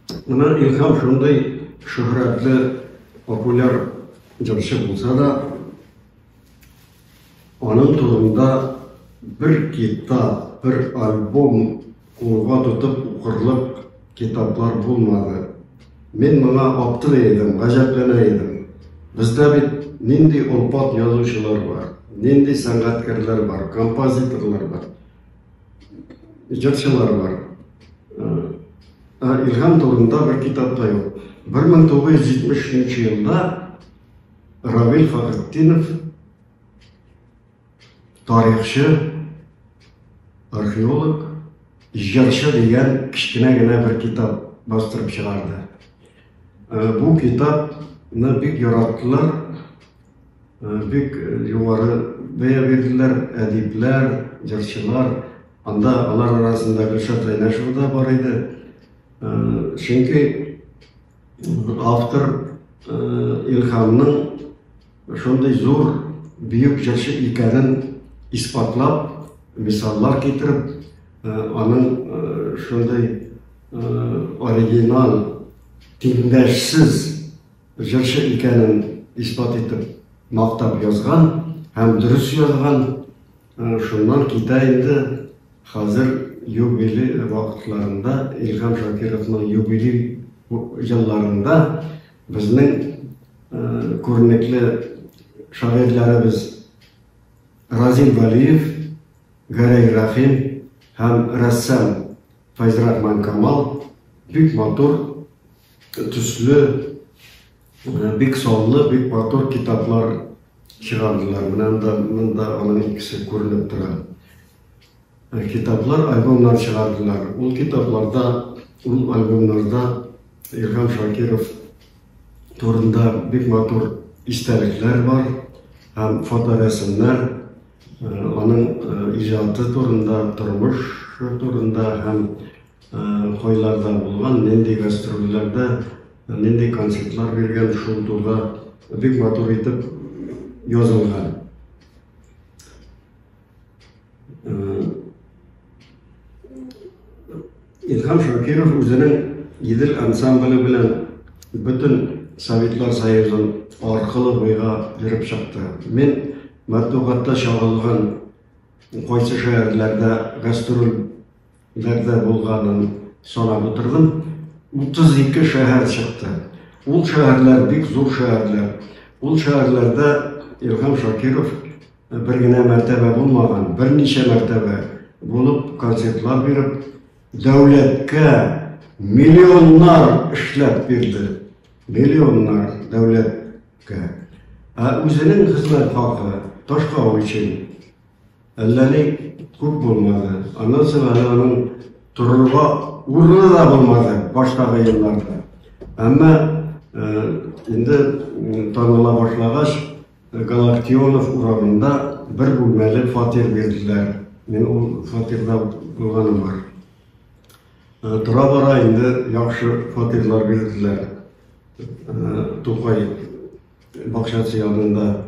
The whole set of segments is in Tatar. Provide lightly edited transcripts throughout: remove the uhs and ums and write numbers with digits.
Менә Илһам шундый шөһрәтле, популяр җырчы булса да, аның турында бер китап, бер альбом кулга тотып укырлык китаплар булмады. Мин моңа аптырый идем, гаҗәпләнә идем. Бездә бит нинди олпат язучылар бар, нинди сәнгатькәрләр бар, композиторлар бар, җырчылар бар. Ә Илһам турында бер китап та юк. 1973 елда Равил Фәхретдинов тарихчы, археолог, җырчы дигән кечкенә генә бер китап бастырып чыгарды. Бу китапны бик яраттылар, бик югары бәя бирделәр әдипләр, җырчылар. Анда алар арасында Гөлшат Зәйнәшева да бар иде. Чөнки автор Илһамның шундый зур, бөек җырчы икәнен исбатлап, мисаллар китереп, аның шундый оригинал, тиңдәшсез җырчы икәнен исбат итеп, мактап язган һәм дөрес язган. Шуннан китә инде хәзер юбилей вакытларында, Илһам Шакировның юбилей елларында безнең күренекле шагыйрьләребез Разил Вәлиев, Гәрәй Рәхим һәм рәссам Фәйзрахман Камал бик матур төсле, бик саллы, бик матур китаплар чыгардылар. Менә анда, монда аның икесе күренеп тора. Китаплар, альбомнар чыгардылар. Ул китапларда, ул альбомнарда Илһам Шакиров турында бик матур истәлекләр бар һәм фоторәсемнәр, аның иҗаты турында, тормыш турында һәм кайларда булган, нинди гастрольләрдә, нинди концертлар биргән, шул турыда бик матур итеп язылган. Илһам Шакиров үзенең Идел ансамбле белән бөтен Советлар Союзын аркылы буйга йөреп чыкты. Мин матбугатта чагылган кайсы шәһәрләрдә гастрольләрдә булганын санап утырдым. 32 шәһәр чыкты. Ул шәһәрләр бик зур шәһәрләр. Ул шәһәрләрдә Илһам Шакиров Бер генә мәртәбә булмаган, берничә мәртәбә булып, концертлар биреп, дәүләткә миллионнар эшләп бирде. Миллионнар дәүләткә. Ә үзенең хезмәт хакы ташка үлчим. Әллә ни күп булмады. Аннан соң әле аның торырга урыны да булмады баштагы елларда. Әмма инде таныла башлагач, Галактионов урамында бер бүлмәле фатир бирделәр. Мин ул фатирда булганым бар. Тора-бара инде яхшы фатирлар бирделәр. Тукай бакчасы янында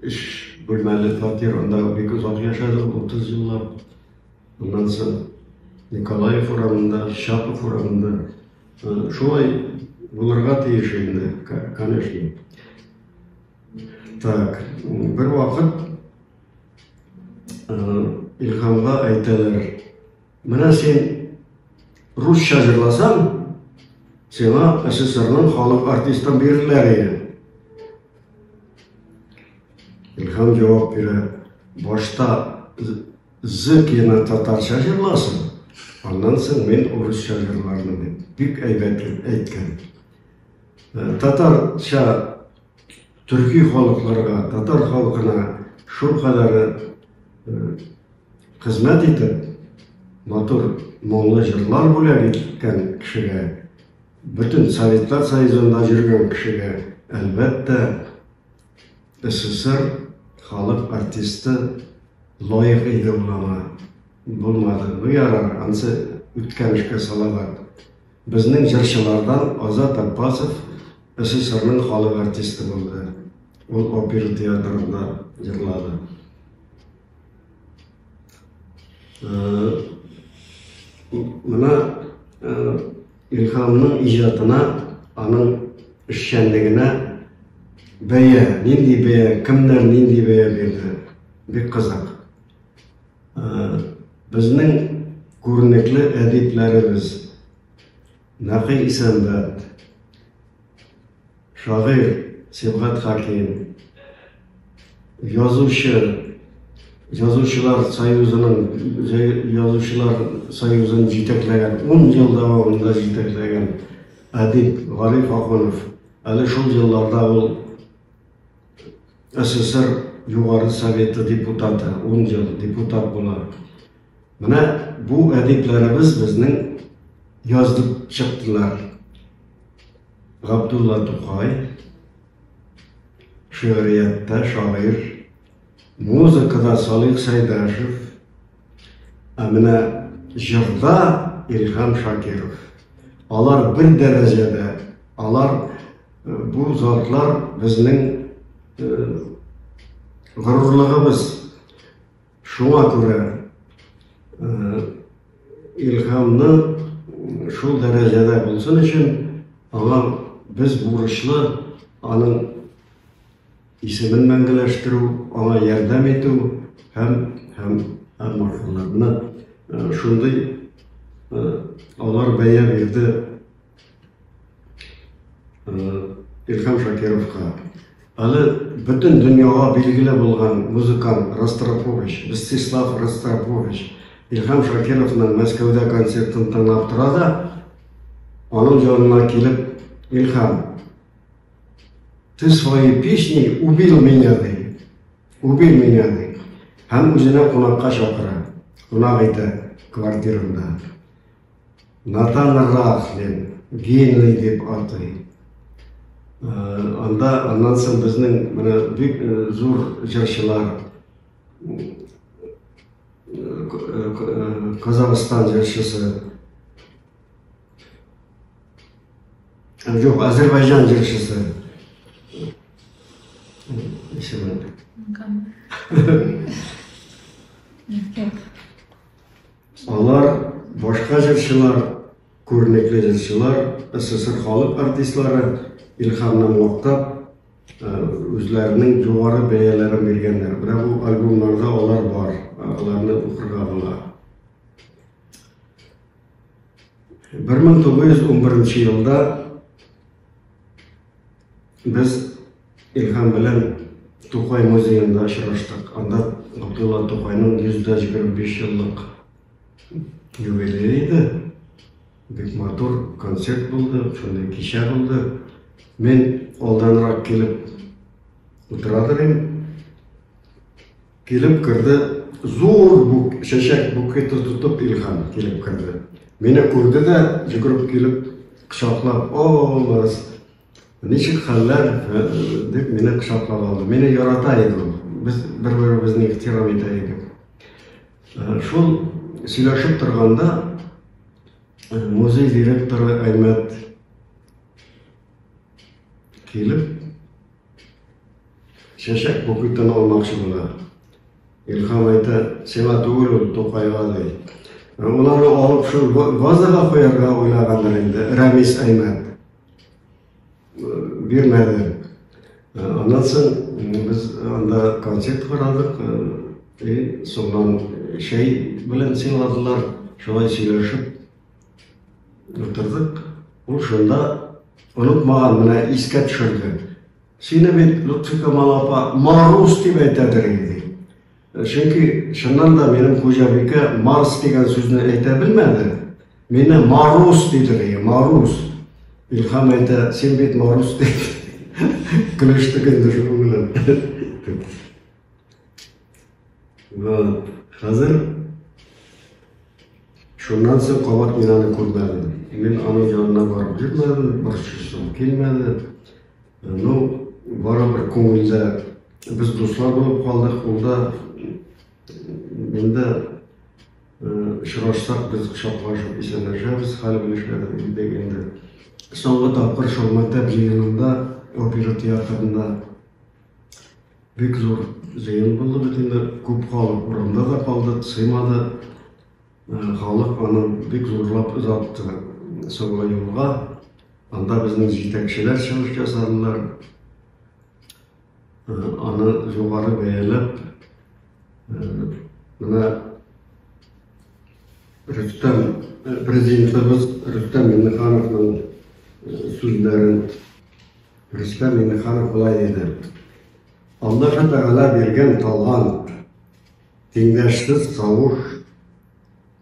өч бүлмәле фатир, анда бик озак яшәдем, 30 еллап. Аннан соң Николаев урамында, Щапов урамында. Шулай булырга тиеш инде, конечно. Так, бер вакыт Илһамга әйтәләр, менә син русча җырласаң, сиңа СССРның халык артистын бирерләр иде. Илһам җавап бирә, башта Зыкина татарча җырласын, аннан соң мин урысча җырлармын дип, бик әйбәт әйткән. Татарча төрки халыкларга, татар халкына шул кадәр хезмәт итеп, матур моңлы җырлар бүләк иткән кешегә, бөтен Советлар Союзында йөргән кешегә, әлбәттә, СССР халык артисты лаек иде ул аңа. Булмады. Ну ярар, ансы үткән эшкә салават. Безнең җырчылардан Азат Аббасов СССРның халык артисты булды. Ул опера театрында җырлады. Менә Илһамның иҗатына, аның эшчәнлегенә бәя, нинди бәя, кемнәр нинди бәя бирде. Бик кызык. Безнең күренекле әдипләребез Нәкый Исәнбәт, шагыйрь Сибгат Хәким, язучы, Язучылар союзының Язучылар союзын җитәкләгән, 10 ел дәвамында җитәкләгән әдип Гариф Ахунов, әле шул елларда ул СССР Югары Советы депутаты, 10 ел депутат була. Менә бу әдипләребез безнең яздып чыктылар. Габдулла Тукай, шигъриятта шагыйрь, музыкада Салих Сәйдәшев, ә менә җырда Илһам Шакиров. Алар бер дәрәҗәдә, алар бу затлар безнең горурлыгыбыз. Шуңа күрә Илһамны шул дәрәҗәдә булсын өчен аңа без бурычлы аның исемен мәңгеләштерү, аңа ярдәм итү һәм һәм һәм башкалар. Менә шундый алар бәя бирде Илһам Шакировка. Әле бөтен дөньяга билгеле булган музыкант Ростропович, Мстислав Ростропович Илһам Шакировның Мәскәүдә концертын тыңлап тора да, аның янына килеп, Илһам, ты своей песней убил меня, ди. Убил меня, ди. Һәм үзенә кунакка чакыра. Кунак итә квартирында. Натан Рахлин, гений дип атый. Анда аннан соң безнең менә бик зур җырчылар Казахстан җырчысы Юк, Азербайҗан җырчысы. Исеме. Алар башка җырчылар, күренекле җырчылар, СССР халык артистлары Илһамны мактап, үзләренең югары бәяләрен биргәннәр. Менә бу альбомнарда алар бар, аларны укырга була. 1911 елда без Илһам белән Тукай музеенда очраштык. Анда Габдулла Тукайның 125 еллык юбилее иде. Бик матур концерт булды, шундый кичә булды. Мин алданрак килеп утыра идем. Килеп керде, зур бук, чәчәк букеты тотып Илһам килеп керде. Мине күрде дә, йөгереп килеп, кочаклап, о, Марс, Ничек хәлләр? Дип мине кочаклап алды. Мине ярата иде ул. Без бер-беребезне ихтирам итә идек. Шул сөйләшеп торганда музей директоры Әймәт килеп чәчәк букетын алмакчы була. Илһам әйтә, сиңа түгел ул, Тукайга ди. Ул аны алып шул вазага куярга уйлагандыр инде, Рәмис Әймәт. Бирмәде. Аннан соң без анда концерт карадык. И соңыннан чәй белән сыйладылар. Шулай сөйләшеп утырдык. Ул шунда онытмаган, менә искә төшерде. Сине бит Лутфикамал апа Марус дип әйтәдер инде. Чөнки чыннан да минем хуҗабикә Марс дигән сүзне әйтә белмәде. Мине Марус диде, Марус. Илһам әйтә, син бит Марус дип. Көлештек инде шуның белән. Вот. Хәзер шуннан соң кабат мин аны күрмәдем. Мин аның янына барып йөрмәдем, борчысым килмәде. Ну, барыбер күңелдә без дуслар булып калдык, ул да мин дә очрашсак без кочаклашып исәнләшәбез, хәл белешәбез идек инде. Соңгы тапкыр шул мәктәп җыенында, опера театрында бик зур җыен булды бит инде, күп халык урамда да калды, сыймады. Халык аны бик зурлап озатты соңгы юлга. Анда безнең җитәкчеләр чыгыш ясадылар. Аны югары бәяләп, менә Рөстәм, президентыбыз Рөстәм Миңнехановның сүзләрен Рөстәм Миңнеханов болай диде. Аллаһы Тәгалә биргән талант, тиңдәшсез тавыш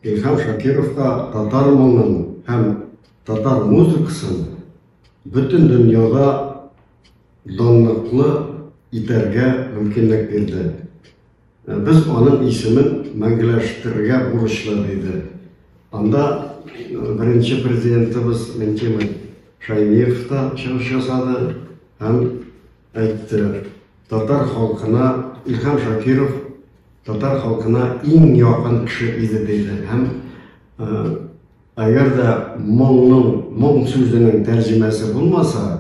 Илһам Шакировка татар моңын һәм татар музыкасын бөтен дөньяда данлыклы итәргә мөмкинлек бирде. Без аның исемен мәңгеләштерергә бурычлы, диде. Анда беренче президентыбыз Минтимер Шаймиев та чыгыш ясады һәм әйтте, татар халкына Илһам Шакиров татар халкына иң якын кеше иде, диде. Һәм әгәр дә моңның, моң сүзенең тәрҗемәсе булмаса,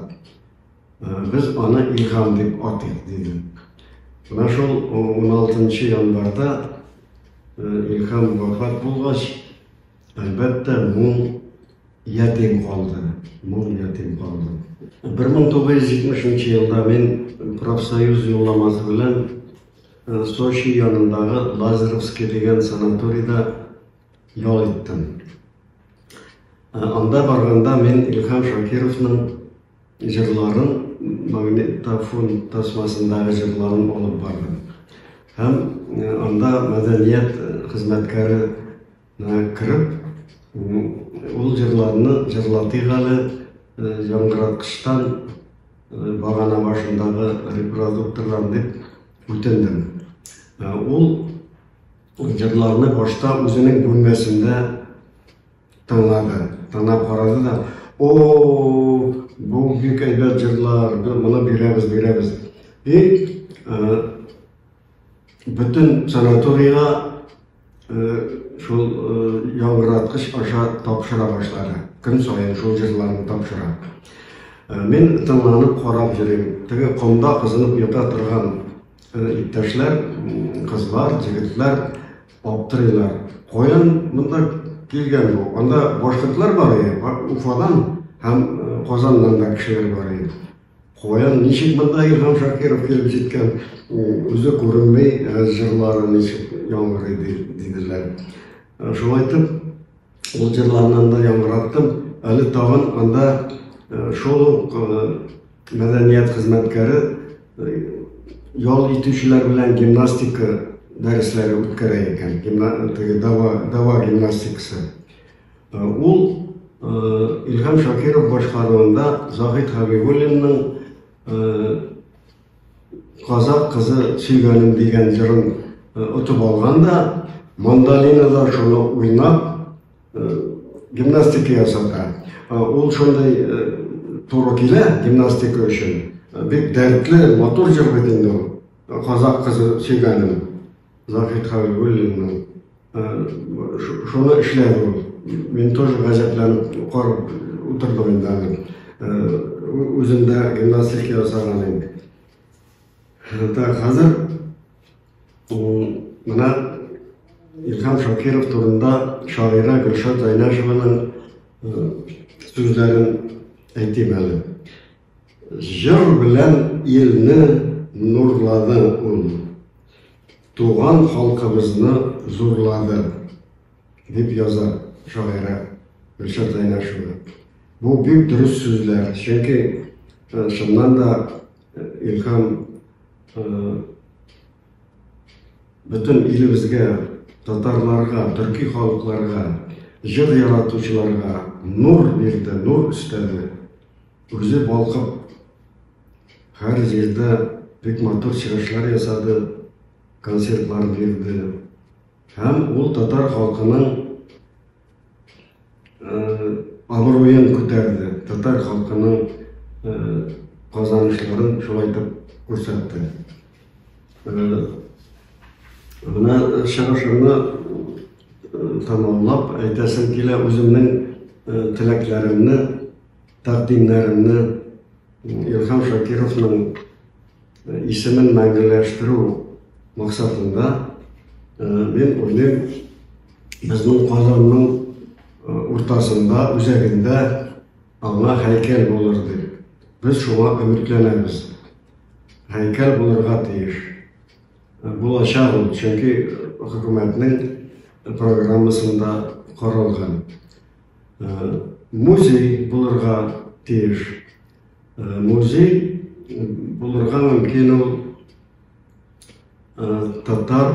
Без аны Илһам дип атыйк, диде. Менә шул 16 январьда Илһам вафат булгач, әлбәттә, моң ятим калды. Моң ятим калды. 1970 елда мин профсоюз юлламасы белән Сочи янындагы Лазаревский дигән санаторийда ял иттем. Анда барганда мин Илһам Шакировның җырларын, магнитофон тасмасындагы җырларын алып бардым. Һәм анда мәдәният хезмәткәре кереп, ул җырларны җырлатыйк әле яңгыраткычтан багана башындагы репродуктордан дип үтендем. Ул җырларны башта үзенең бүлмәсендә тыңлады. Тыңлап карады да, о, бу бик әйбәт җырлар, моны бирәбез, бирәбез. И бөтен санаторийга шул яңгыраткыч аша тапшыра башлады. Көн саен шул җырларны тапшыра. Мин тыңланып карап йөрим. Теге комда кызынып ята торган иптәшләр, кызлар, егетләр аптырыйлар. Каян монда килгән бу? Анда башкортлар бар иде, Уфадан һәм Казаннан да кешеләр бар иде. Каян, ничек монда Илһам Шакиров килеп җиткән? Үзе күренми, җырлары ничек яңгырый, диделәр. Шулай итеп, ул җырларны анда яңгыраттым. Әле тагын анда шул ук мәдәният хезмәткәре ял итүчеләр белән гимнастика дәресләре үткәрә икән. Теге дава, дава гимнастикасы. Ул Илһам Шакиров башкаруында Заһид Хәбибуллинның Казак кызы сөйгәнем дигән җырын отып алган да, мандолинада шуны уйнап, гимнастика ясата. Ул шундый туры килә гимнастика өчен. Бик дәртле, матур җыр бит инде ул. Казак кызы сөйгәнем. Заһид Хәбибуллинның. Шуны эшләде ул. Мин тоже гаҗәпләнеп карап утырдым инде аны. Үзем дә гимнастика ясаган инде. Так, хәзер менә Илһам Шакиров турында шагыйрә Гөлшат Зәйнәшеваның сүзләрен әйтим әле. Җыр белән илне нурлады ул. Туган халкыбызны зурлады, дип яза шагыйрә Гөлшат Зәйнәшева. Бу бик дөрес сүзләр, чөнки чыннан да Илһам бөтен илебезгә, татарларга, төрки халыкларга, җыр яратучыларга нур бирде, нур өстәде. Үзе балкып, һәр җирдә бик матур чыгышлар ясады, концертлар бирде. Һәм ул татар халкының абруен күтәрде, татар халкының казанышларын шулай итеп күрсәтте. Менә чыгышымны тәмамлап әйтәсем килә үземнең теләкләремне, тәкъдимнәремне Илһам Шакировның исемен мәңгеләштерү максатында мин уйлыйм, Безнең Казанның уртасында, үзәгендә аңа һәйкәл булыр дип. Без шуңа өметләнәбез. Һәйкәл булырга тиеш. Булачак ул, чөнки хөкүмәтнең программасында каралган. Музей булырга тиеш. Музей булырга мөмкин ул татар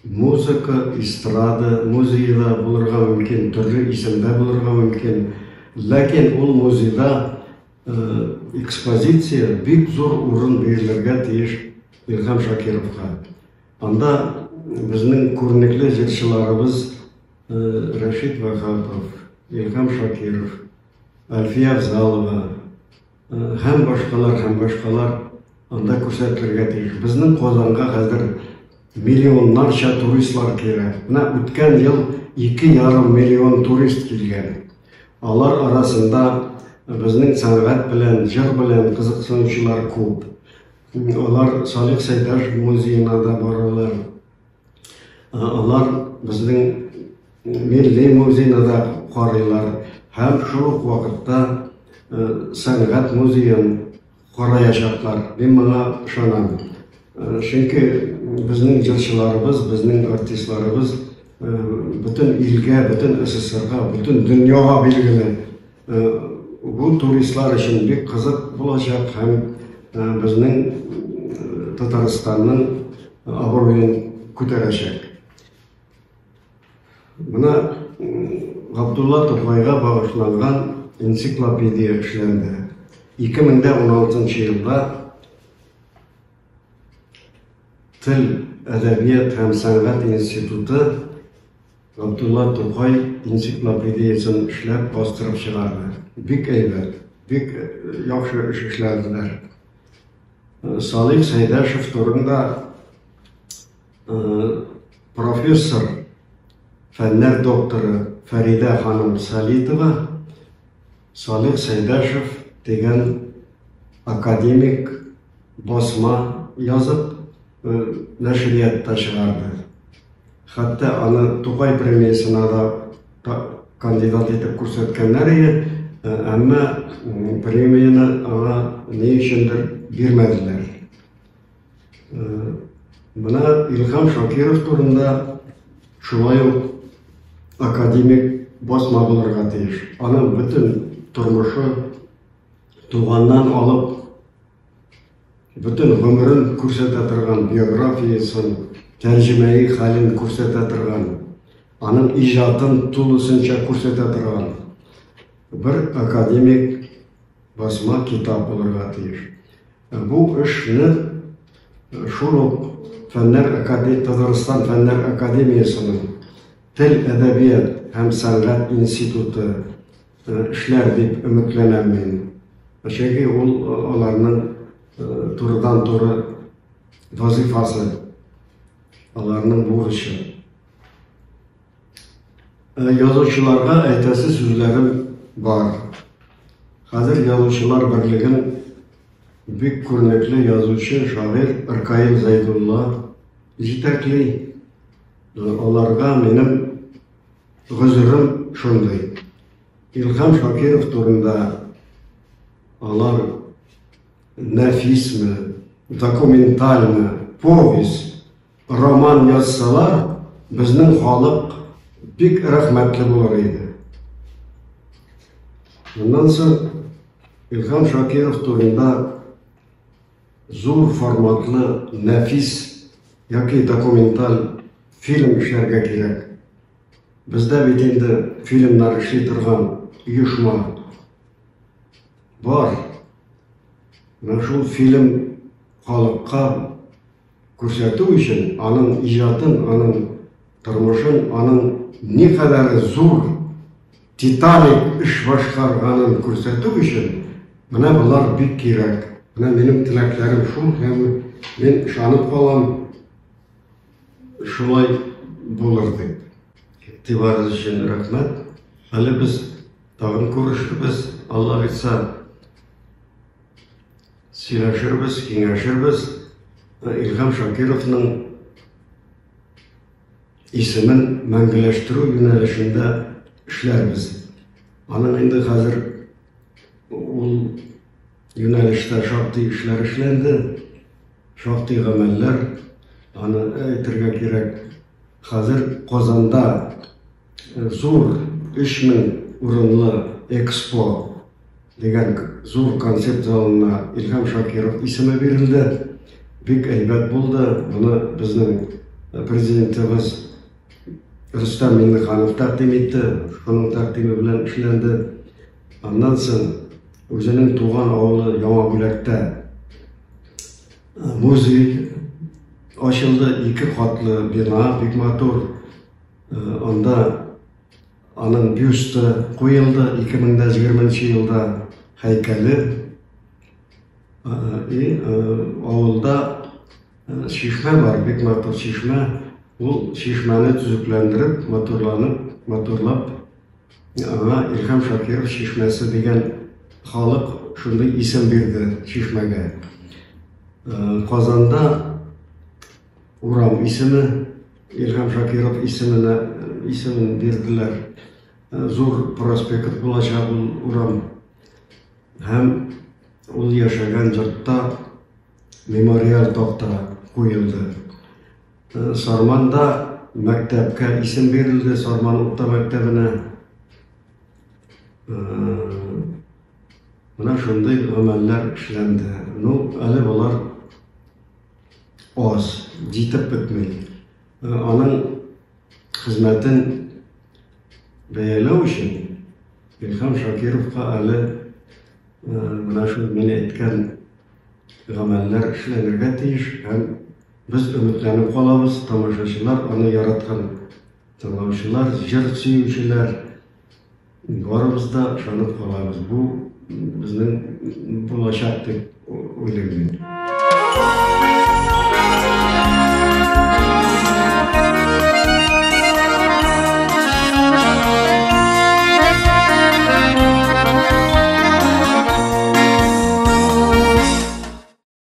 музыка, эстрада музее да булырга мөмкин, төрле исемдә булырга мөмкин. Ләкин ул музейда экспозиция бик зур урын бирелергә тиеш Илһам Шакировка. Анда безнең күренекле җырчыларыбыз Рәшит Ваһапов, Илһам Шакиров, Әлфия Авзалова һәм башкалар, һәм башкалар анда күрсәтелергә тиеш. Безнең Казанга хәзер миллионнарча туристлар килә. Менә үткән ел 2,5 миллион турист килгән. Алар арасында безнең сәнгать белән, җыр белән кызыксынучылар күп. Алар Салих Сәйдәшев музеена да баралар. Алар безнең милли музейны да карыйлар һәм шул ук вакытта сәнгать музеен караячаклар. Мин моңа ышанам. Чөнки безнең җырчыларыбыз, безнең артистларыбыз бөтен илгә, бөтен СССРга, бөтен дөньяга билгеле. Бу туристлар өчен бик кызык булачак һәм безнең Татарстанның абруен күтәрәчәк. Менә Габдулла Тукайга багышланган энциклопедия эшләнде. 2016 елда Тел, әдәбият һәм сәнгать институты Габдулла Тукай энциклопедиясен эшләп бастырып чыгарды. Бик әйбәт, бик яхшы эш эшләделәр. Салих Сәйдәшев турында профессор, фәннәр докторы Фәридә ханым Салитова Салих Сәйдәшев дигән академик басма язып, нәшриятта чыгарды. Хәтта аны Тукай премиясенә дә кандидат итеп күрсәткәннәр иде, әмма премияне аңа ни өчендер бирмәделәр. Менә Илһам Шакиров турында шулай ук академик басма булырга тиеш. Аның бөтен тормышы туганнан алып бөтен гомерен күрсәтә торган биографиясен, тәрҗемәи хәлен күрсәтә торган, аның иҗатын тулысынча күрсәтә торган бер академик басма китап булырга тиеш. Бу эшне шул ук Фәннәр академия Татарстан Фәннәр академиясенең Тел, әдәбият һәм сәнгать институты эшләр дип өметләнәм мин. Чөнки ул аларның турыдан-туры вазифасы, аларның бурычы. Язучыларга әйтәсе сүзләрем бар. Хәзер язучылар берлеген бик күренекле язучы, шагыйрь Ркаил Зәйдулла җитәкли. Аларга минем гозерем шундый. Илһам Шакиров турында алар нәфисме, документальме, повесть, роман язсалар, безнең халык бик рәхмәтле булыр иде. Моннан соң Илһам Шакиров турында зур форматлы нәфис яки документаль фильм эшләргә кирәк. Бездә бит инде фильмнар эшли торган оешма бар. Менә шул фильм халыкка күрсәтү өчен аның иҗатын, аның тормышын, аның никадәр зур титаник эш башкарганын күрсәтү өчен менә болар бик кирәк. Менә минем теләкләрем шул һәм мин ышанып калам, шулай булыр дип. Игътибарыгыз өчен рәхмәт. Әле без тагын күрешербез, Алла бирса. Сөйләшербез, киңәшербез. Илһам Шакировның исемен мәңгеләштерү юнәлешендә эшләрбез. Аның инде хәзер ул юнәлештә шактый эшләр эшләнде, шактый гамәлләр, аны әйтергә кирәк. Хәзер Казанда зур 3000 урынлы Экспо дигән зур концерт залына Илһам Шакиров исеме бирелде. Бик әйбәт булды. Моны безнең президентыбыз Рөстәм Миңнеханов тәкъдим итте. Шуның тәкъдиме белән эшләнде. Аннан соң үзенең туган авылы Яңа Бүләктә музей ачылды. Ике катлы бина, бик матур. Анда аның бюсты куелды 2020 елда һәйкәле. И авылда чишмә бар, бик матур чишмә. Ул чишмәне төзекләндереп, матурланып, матурлап, аңа Илһам Шакиров чишмәсе дигән халык шундый исем бирде чишмәгә. Казанда урам исеме Илһам Шакиров исеменә исемен бирделәр. Зур проспект булачак ул урам. Һәм ул яшәгән йортта мемориаль такта куелды. Сарманда мәктәпкә исем бирелде, Сарман урта мәктәбенә. Менә шундый гамәлләр эшләнде. Ну, әле болар аз, җитеп бетми. Аның хезмәтен бәяләү өчен Илһам Шакировка әле менә шул мин әйткән гамәлләр эшләнергә тиеш һәм без өметләнеп калабыз, тамашачылар аны яраткан тыңлаучылар, җыр сөючеләр барыбыз да ышанып калабыз. Бу безнең булачак дип уйлыйм мин.